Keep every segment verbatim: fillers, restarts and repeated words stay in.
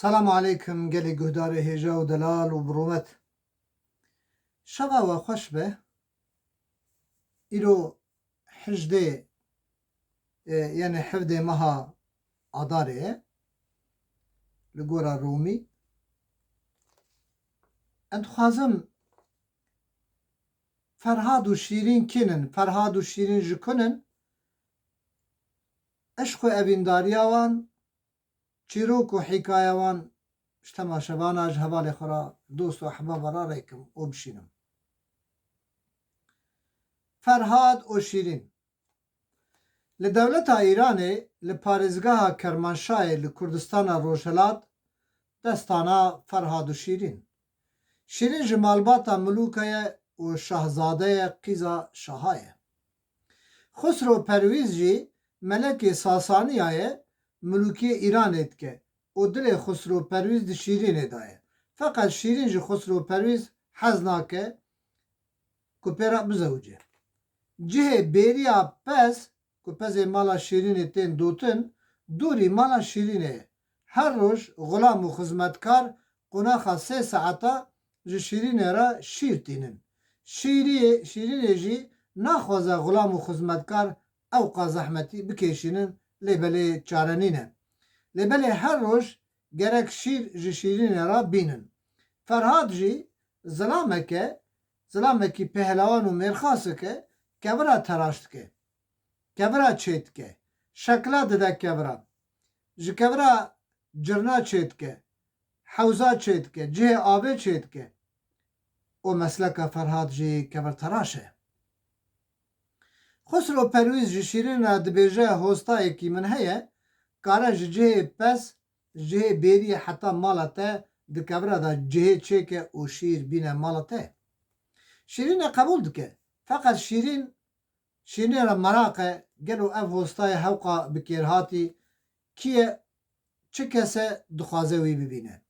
Selam aleykum gelê guhdarê hêja û delal û bi rûmet. Şeva we xweş be. Îro hejdê, e, yani hevdê meha Adarê ye, li gora Romî. Em dixwazim Ferhad û Şîrîn kî nin? Ferhad û Şîrîn ji ku nin? Eşq û evîndariya wan, çîrok û hîkaya wan ji temaşevana, ji hevalê xwe re, dost û ehbaba re rêkim û bişînim. Ferhad û Şîrîn. Li dewleta Îranê, li parêzgeha Kermanşahê li Kurdistana Rojhilat, destana Ferhad û Şîrîn. Şîrîn ji malbata Milûka ye û şahzade ye, qîza şaha ye. Xusro Perwîz jî melekê Sasaniya ye, milûkiyê Îranê dike û dilê Xusro Perwîz di Şîrînê de ye. Feqet Şîrîn ji Xusro Perwîz hez nake ku pê re bizewice. Cihê bêriya pez ku pezê mala Şîrînê tên dotin, dûrî mala Şîrînê ye. Her roj xulam û xizmetkar qonaxa sê saeta ji Şîrînê re şîr tînin. Şîrî-, Şîrînê jî naxwaze xulam û xizmetkar ewqa zehmetî bikêşînin, lê belê çare nîne. Lê belê her roj gerek şîr ji Şîrînê re bînin. Ferhad jî zilameke, zilamekî pehlewan û mêrxasik e, kevira teraş dike. Kevira çêdike. Şekla dide kevira. Ji kevira cirna çêdike. Hewza çêdike. Cihê avê çêdike. Û mesleka Ferhad jî kevirteraş e. Xusro Perwîz ji Şîrîn re dibêje, hostayekî min heye, kare ji cihê pez, ji cihê bêriyê heta mala te di kevira de cihê çêke û şîr bîne mala te. Şîrîne qebûl dike. Feqet Şîrîn Şîrînê re meraq e, gelo ev hostayê hewqa bi kêrhatî kî ye, çi kes e, dixwaze wî bibîne.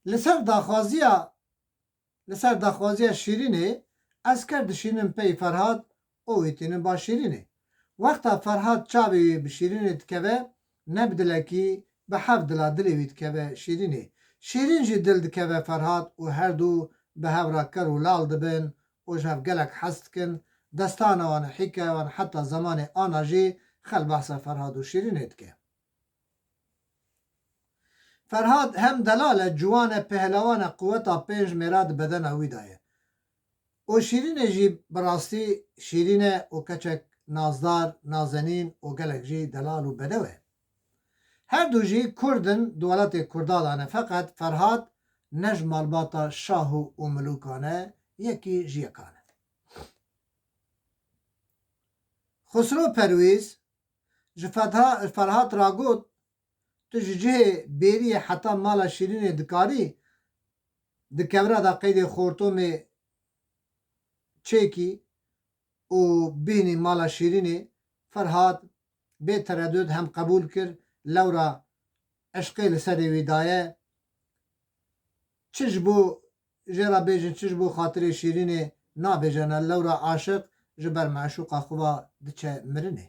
Li ser daxwaziya, li ser daxwaziya Şîrînê, esker dişînin pey Ferhad û wî tînin ba Şîrînê. Wexta Ferhad çavê wî bi Şîrînê dikeve, ne bi dilekî, bi hevdila dilê wî dikeve Şîrînê. Şîrîn jî dil dikeve Ferhad û her du bi hev re ker û lal dibin û ji hev gelek hez dikin. Destana wan, hîkaya wan heta zemanê ana jî xel behsa Ferhad û Şîrînê dike. Ferhad hem delal e, ciwan e, pehlewan e, quweta pênc mêra di bedena wî de ye. Û Şîrînê jî bi rastî şîrîn e û keçek nazdar, nazenîn û gelek jî delal û bedew e. Her du jî Kurd in, di welatê Kurda de ne, feqet Ferhad ne ji malbata şah û, û milûkan e, yekî ji yekan e. Xusro Perwîz ji Fetha-, Ferhad ra got, tu ji cihê bêriyê heta mala Şîrînê dikarî di kevira de qeydê xortomê çêkî û bînî mala Şîrînê. Ferhad bê teredud hem qebûl kir, lewra eşqê li serê wî daye. Çi ji bo, jê re bêjin, çi ji bo xatirê Şîrînê nabêjene, lewra aşiq ji ber meşûqa xwe ve diçe mirinê.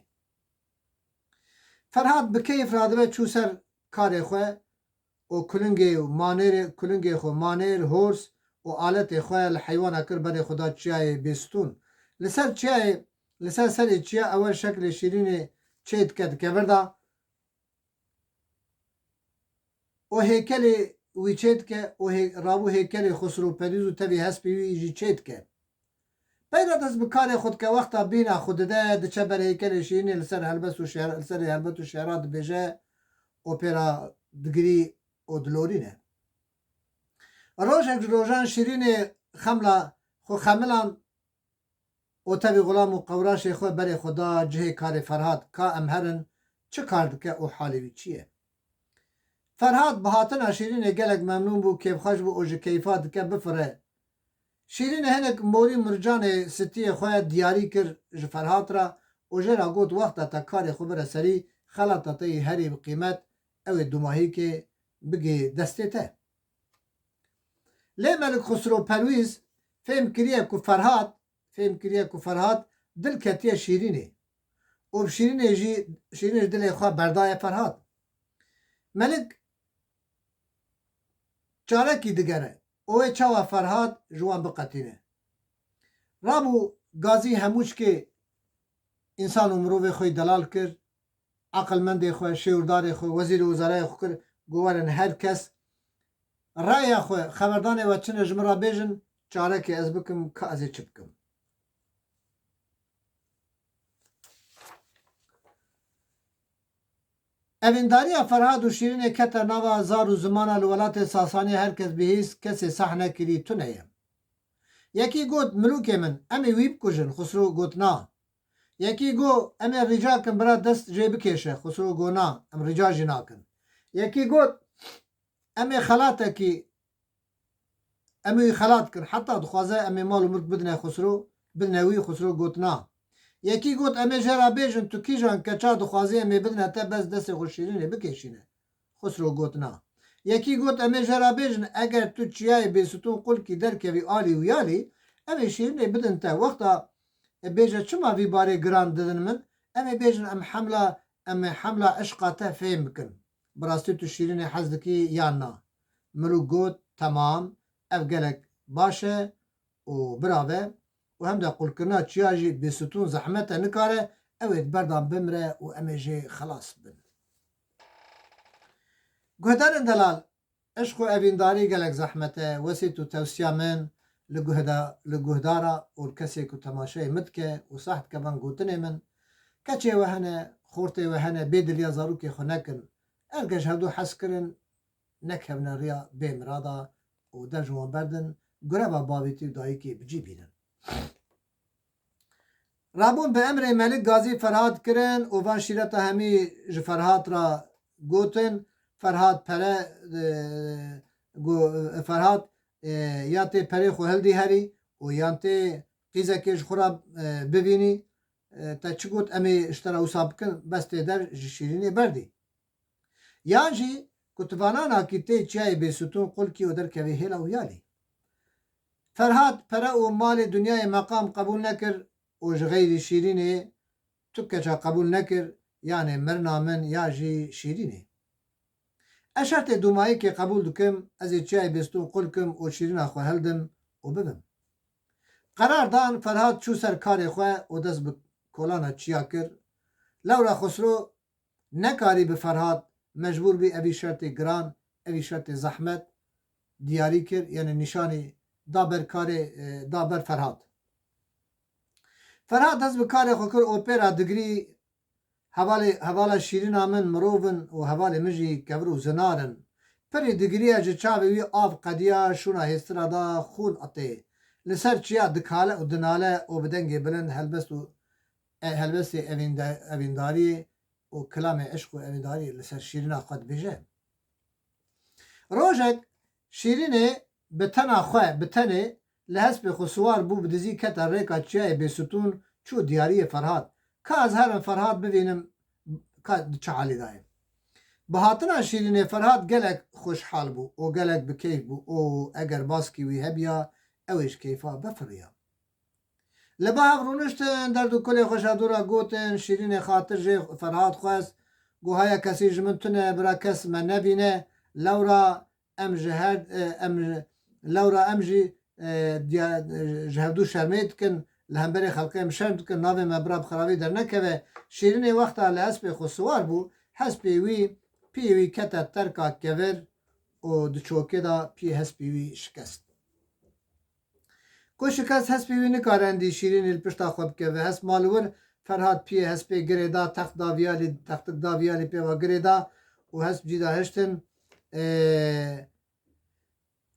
Ferhad bi keyf radibe çû ser karê xwe û kulingê û manêrê, kulingê xwe, manêr, hors û aletê xwe li heywana kir, berê xwe da çiyayê bêstûn. Li ser çiyayê, li ser serê çiya ewel şeklê Şîrînê çê dike di kevir de. û hêkelê wî çê dike û hê-, rabû hêkelê Xusro Perwîz û tevî hespê wî jî çê dike. Peyra dest bi karê xwe dike, wexta bîna xwe dide, diçe ber hêkelê Şîrînê, li ser helbest û şer-, li serê helbet û şera dibêje û pê re digirî û dilorîne. Rojek ji rojan Şîrînê xemla xwe xemiland û tevî xulam û qewraşê xwe berê xwe da cihê karê Ferhad, ka em herin, çi kar dike û halê wî çi ye? Ferhad bi hatina Şîrînê gelek memnûn bû, kêfxweş bû û ji keyfa dike bifire. Şîrînê hinek morî mircanê sitiyê xwe diyarî kir ji Ferhad re û jê re got, wexta te karê xwe bire serî, xelata te yî herî bi qîmet, ew ê dumahîkê bigê destê te. Lê Melik Xusro Perwîz fêm kiriye ku Ferhad, fêm kiriye ku Ferhad dil ketiye Şîrînê û bi Şîrînê jî, Şîrînê ji dilê xwe berdaye Ferhad. Melik çarekî digere û wê çawa Ferhad ji wan biqetîne. Rabû gazî hemû çikê însan û mirovê xwe yî delal kir, aqilmendê xwe, şêwirdarê xwe, wezîrê wizarayê xwe kir, got werin her kes raya xwe, xeberdanê we çi ne ji min re bêjin, çarekê ez bikim, ka ez ê çi bikim. Evîndariya Ferhad û Şîrînê kete nava zar û zimana li welatê Sasaniyê her kes bihîst, kesê sah nekirî tune ye. Yekî got, milûkê min, em ê wî bikujin, Xusro got, na. Yekî got, em ê rica kin bira dest jê bikêşe, Xusro got, na, em rica jî nakin. Yekî got, em ê xelatekî, em ê wî xelat kin, heta dixwaze em ê mal û milk bidine Xusro, bidine wî, Xusro got, na. Yekî got, em ê jê re bêjin, tu kîjan keça dixwazî em ê bidine te, bes destê xwe Şîrînê bikêşîne. Xusro got, na. Yekî got, em ê jê re bêjin, eger tu çiyayê Bêsitûn qul kî derkevî alî û yalî, em ê Şîrînê bidin te. Wexta e, bêje, çima vî barê giran didin min? Em ê bêjin, em hemla, em ê hemla eşqa te fêm bikin. Bi rastî tu Şîrînê hez dikî yan na? Milûk got, temam, ev gelek baş e û birave û hem de qulkirina çiya jî Bêsitûn zehmet e, nikare, ew ê di berdan bimire û em ê jê xelas bin. Guhdarên delal, eşq û evîndarî gelek zehmet e. Wesît û tewsiya min li guhda-, li guhdara û li kesê ku temaşeyê min dike û sah dike van gotinê min, keçê we hene, xortê we hene, bê diliya zarokê xwe nekin. Erge ji hevdû hez kirin, nekevine riya bê mirada û dev ji wan berdin, gureva bavîtî û dayikê bi cî bînin. Rabûn bi emrê Melik Gazî Ferhat kirin û van şîreta hemî ji Ferhat re gotin, Ferhat pere, e, go-, Ferhat, e, ya tê perê xwe hildî herî û yan tê qîzekê ji xwe re, e, bivînî, e, te çi got, em ê ji te re wisa bikin, bes tê der ji Şîrînê berdî. Yan jî ku tu vananakî tê çiyayê Bêsûtûn qul kî û derkevî hêla û yalî. Ferhat pere û malê dinyayê meqam qebûl nekir û ji xeyrî Şîrînê tu keça qebûl nekir, yanê mirina min ya jî Şîrînê. Ez şertê dûmayîkê qebûl dikim, ez ê çiyayê Bêsûtûn qul kim û Şîrîna xwe hildim û bibim. Qerar dan, Ferhat çû ser karê xwe û dest bi kolana çiya kir. Lewra Xusro nekarî bi Ferhat, mecbûr bî evî şertê giran, evî şertê zehmet diyarî kir, yanî nîşanî da ber karê, e, da ber Ferhat. Ferhat dest bi karê xwe kir û pê re digirî, hevalê, hevala Şîrîna min mirov in û hevalê min jî kevir û zinar in. Pirî digiriye, ji çavê wî av qediya, şûna hêstira da, xûn etê. Li ser çiya dikale û dinale û bi dengê bilind helbest û, e, helbestê evînda-, evîndariyê û kilamê eşq û evîndariyê li ser Şîrîna xwe dibêje. Rojek Şîrînê bi tena xwe, bi tenê li hespê xwe siwar bû, bi dizî kete rêka çiyayê Bêsûtûn, çû diyariyê Ferhat. Ka ez herim Ferhat bivînim, ka di çi halî de ye. Bi hatina Şîrînê Ferhat gelek xweşhal bû û gelek bi keyf bû û eger baskî wî hebiya, ew ê ji keyfa bifiriya. Li ba hev rûniştin, derd û kulê xwe ji hevdû re gotin, Şîrînê xatir jê Ferhat xwest, got, haya kesî ji min tune, bira kes me nebîne, lewra em ji her, e, em ji, lewra em jî, e, diya-, ji hevdû şermê dikin, li hemberê xelkê em şerm dikin, navê me bira bi xirabî dernekeve. Şîrînê wexta li hespê xwe siwar bû, hespê wî, piyê wî kete terka kevir û di çokê de piyê hespê wî şikest. Ku şikest, hespê wî nikare endî Şîrînê li pişta xwe bikeve. Hesp ma li wir, Ferhat piyê hespê girê da, text da viyalî, textik da viyalî, pê ve girê da û hesp cî da hiştin. Ê,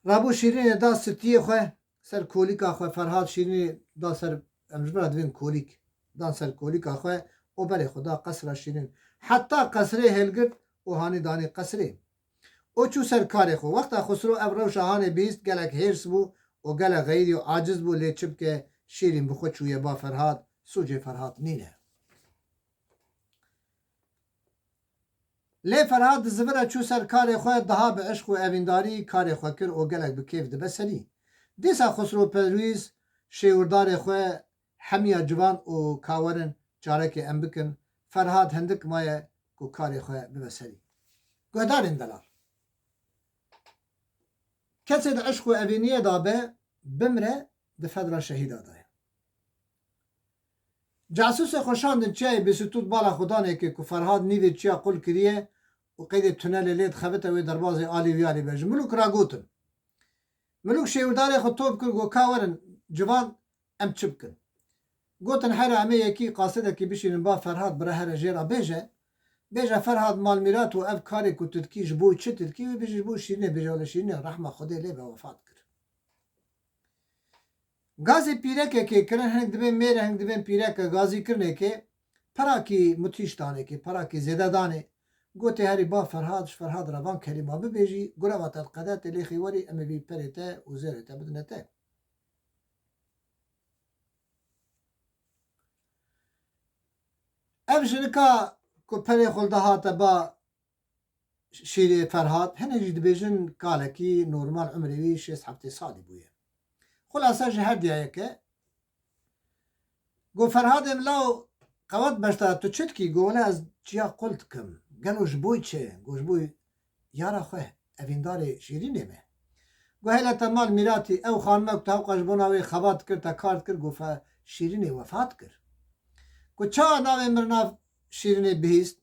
rabû Şîrînê da sitiyê xwe, ser kolîka xwe, Ferhat Şîrînê da ser, em ji bira divên kolîk, dan ser kolîka xwe û berê xwe da qesra Şîrîn. Heta qesrê hilgirt û hanî danî qesrê. Û çû ser karê xwe. Wexta Xusro ev rewşa hanê bihîst, gelek hêrs bû û gelek xeyirî û aciz bû, lê çi bike, Şîrîn bi xwe çûye ba Ferhat, sûcê Ferhat nîne. Lê Ferhat di zivira çû ser karê xwe, daha bi eşq û evîndarî karê xwe kir û gelek bi kêf dibe serî. Dîsa Xusro Perwîz, şêwirdarê xwe, hemiya ciwan û kawerin çarekê em bikin, Ferhat hindik maye ku karê xwe bibe serî. Guhdarên delal. Kesê di eşq û evîniyê de be, bimre, di fedra şehîda de ye. Casûsê xwe şandin çiyayê Bêsûtûn bala xwe danê ke ku Ferhad nîvê çiya qul kiriye û qeydê tunelê lê dixebite wê derbazê alî wî alî be. Ji Milûk re gotin. Milûk şêwirdarê xwe top kir, got, ka werin civan, em çi bikin? Gotin, here em ê yekî qasidekî bişînin ba Ferhad bira here jê re bêje. Bêje Ferhad, malmîrat û ev karê ku tu dikî ji bo çi tu dikî? Wê bêje ji bo Şîrînê, bêje wele Şîrînê rehma Xwedê lê be wefat kir. Gazê pîrekekê kirin, hinek dibên mêr e, hinek dibên pîrek e, gazîkirinekê perakî mutîş danekê, perakî zêde danê. Gotê herî ba Ferhad, ji Ferhad re van kelîma bibêjî, gureva te diqede, tê lêxî werî, em ê vî perê te û zêrê te bidine te. Ev jinika ku perê xwe li dahate ba Şîrê Ferhad, hinek jî dibêjin kalekî normal umrê wî şêst heftê salî bûye. Xulasa ji her diya yeke, got, Ferhadê min law qewet beşdar, tu çi dikî? Got, wele ez çiya qul dikim. Gelo ji bo çi? Got, ji bo yara xwe, evîndarê Şîrînê me. Got, hele te mal mîratî, ew xanime ku te hewqa ji bona wê xebat dikir, te kar dikir, got, fe Şîrînê wefat kir. Got, çawa navê mirina Şîrînê bihîst?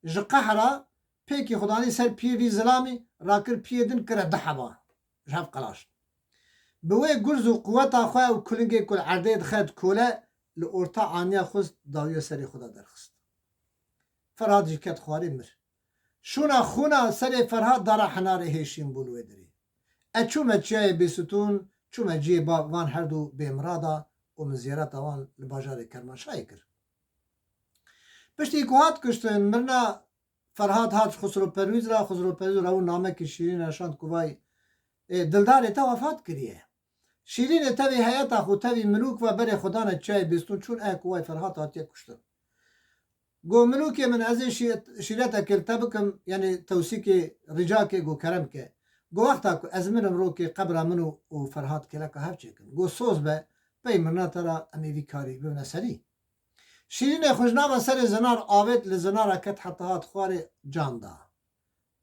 Ji qehra pêkî xwe danî ser piyê vî zilamî, rakir piyê din, kire du heba. Ji hev qelaş. Bi wê gurz û quweta xwe û kulingê ku li erdê dixe dikole, li orta aniya xwist, dawiya serê xwe de derxist. Ferhad jî ket xwarê, mir. Şûna xûna serê Ferhad dara hinarê hêşîn bû li wê derê. Ez çûme çiyayê Bêsûtûn, çûme cihê ba van her du bêmirada û min ziyareta wan li bajarê Kermanşahê kir. Piştî ku hat kuştin, mirina Ferhad hat ji Xusro Perwîz re, Xusro Perwîz re û namekî şîrîn re şand ku vay, ê, dildarê te wefat kiriye. Şîrînê tevî heyeta xwe, tevî Milûk ve berê xwe dane çiyayê Bêstûn, çûn, e ku vay Ferhad hatiye kuştin. Got, Milûkê min, ez ê şîret-, şîretekê li te bikim, yanî tewsîkê, rîcakê, got, kerem ke. Got, wexta ku ez mirim rokê qebra min û, û Ferhad kêleka hev çêkin. Got, soz be, pey mirina te re em ê vî karî bibine serî. Şîrînê xwe ji nava serê zinar avêt, li zinara ket heta hat xwarê, can da.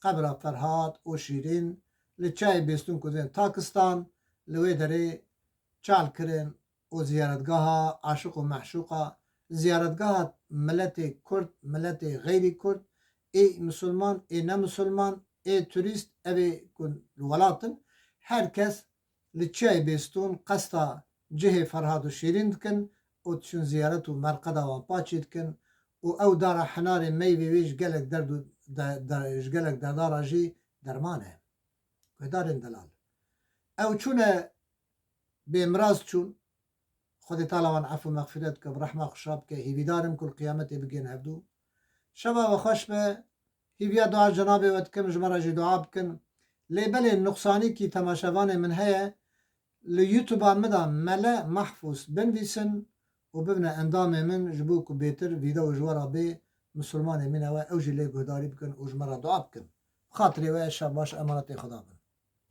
Qebra Ferhad û Şîrîn li çiyayê Bêstûn ku tên Takistan, li wê derê çal kirin û ziyaretgeha aşiq û meşûqa, ziyaretgeha miletê Kurd, miletê xeyrî Kurd, ê misilman, ê ne misilman, ê turîst, ev ê ku li welat in, her kes li çiyayê Bêstûn qesta cihê Ferhad û Şîrîn dikin û diçin ziyaret û merqeda wan paçî dikin û ew dara hinarê meyvê wê ji gelek derd û de-, de-, ji gelek derdara jî derman e. Guhdarên delal. Ew çûne bêmiraz çûn. Xwedê Teala wan efû mexfîret bike, bi rehma xwe şa bike. Hîvîdar im ku li qiyametê bigihên hevdû. Şeva we xweş be. Hîviya dua cenabê we dikim, ji me re jî dua bikin. Lê belê nuqsanîkî temaşevanê min heye. Li YouTube-a min de Mele Mahfûz binivîsin û bibine endamê min, ji bo ku bêtir vîdeo ji we re bê, misilmanê min e we, ew jî lê guhdarî bikin û ji me re dua bikin. Bi xatirê we şev baş, emanetê Xweda bin.